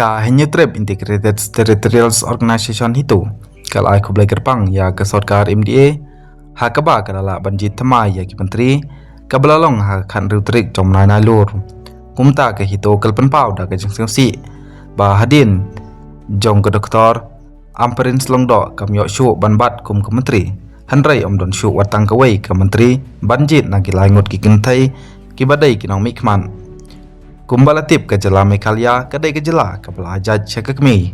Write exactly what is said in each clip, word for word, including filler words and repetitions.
Ka Hynñiewtrep Integrated Territorial Organization HITO ka la ai khublei kyrpang ïa ka sorkar MDA ha kaba ka la lah ban jied thymmai ïa ki myntri kaba la long ha ka khathynriew tarik jong u bnai Nailur. Kumta ka HITO ka la pynpaw da ka jingsngewsih ba hadien jong ka Doktor Ampareen Lyngdoh kam ïoh shuh ban bat kum ka myntri, hynrei ym don shuh wat tang kawei ka myntri ban jied na ki lai ngut ki kynthei kiba dei ki nongmihkhmat. Kumba la tip, ka jylla Meghalaya ka dei ka jylla kaba la jait sha ka kmie.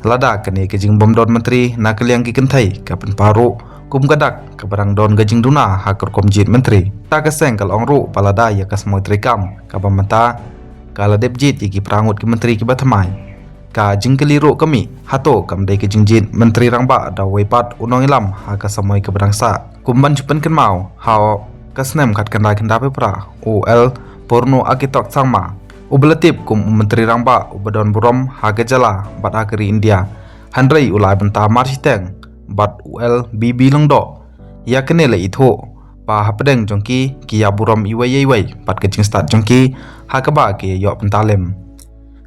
Lada kane ka jingbym don myntri na ka liang ki kynthei ka pynpaw ruh kum ka dak kaba dang don ka jingduna ha ka rukom jied myntri. Ta ka seng ka la ong ruh ba lada ïa ka samoi treikam kaba mynta ka la dep jied ïa ki phra ngut ki myntri kiba thymmai. Ka jingkylli ruh ka mih, hato kam dei ka jingjied Myntri Rangbah da uwei pat u nongïalam ha ka samoi kaba dang sah? Kum ban shu pynkynmaw, ha ka snem khatkhyndai khyndai phew phra, u L Purno Akhilok Sangma, uba la tip kum u Myntri Rangbah uba don burom ha ka jylla bad ha ka ri India, hynrei u la ai bynta marshiteng bad u L B B Lyngdoh. Ïa kane la ithuh ba hapdeng jong ki ki ïa burom iwei ïa iwei bad ka jingstad jong ki ha kaba ki ïoh bynta lem.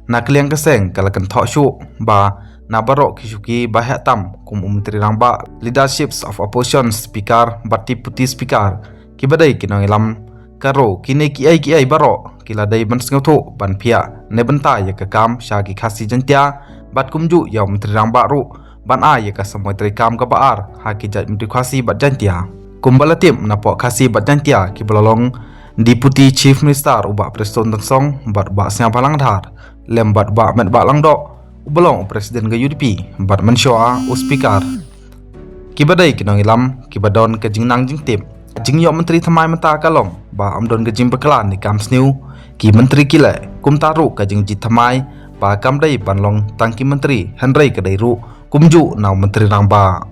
Na ka liang ka seng ka la kynthoh shuh ba na baroh ki shuki ba heh tam kum u Myntri Rangbah, Leaderships of Opposition, Speaker bad Deputy Speaker, kiba dei ki nongïalam ka ro, kine kiei kiei baroh ki la dei ban sngewthuh ban phiah ne bynta ïa ka kam sha ki Khasi Jaintia bad kumjuh ïa u Myntri Rangbah ruh ban ai ïa ka samoi treikam kaba ar ha ki jait myntri Khasi bad Jaintia. Kumba la tip, napoh Khasi bad Jaintia kiba la long Deputy Chief Minister u Bah Prestone Tynsong bad u Bah Sniawbhalang Dhar, lem bad u Bah Metbah Lyngdoh uba long u President ka U D P bad mynshuwa u Speaker, kiba dei ki nongïalam kiba don ka jingnang jingtip. Jingïoh myntri thymmai mynta ka long ba ym don ka jingbakla ne kam sniew, ki myntri ki leh. Kumta ruh ka jingjied thymmai ba kam dei ban long tang ki myntri, hynrei ka dei ruh kumjuh na u Myntri Rangbah.